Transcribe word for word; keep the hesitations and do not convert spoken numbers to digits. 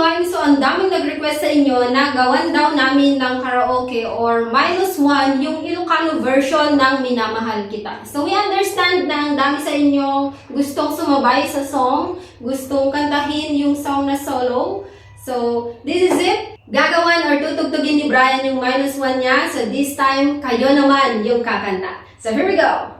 So, ang daming nag-request sa inyo na gawan daw namin ng karaoke or minus one yung Ilocano version ng Minamahal Kita. So, we understand na ang dami sa inyong gustong sumabay sa song, gustong kantahin yung song na solo. So, this is it. Gagawan or tutugtugin ni Brian yung minus one niya. So, this time, kayo naman yung kakanta. So, here we go!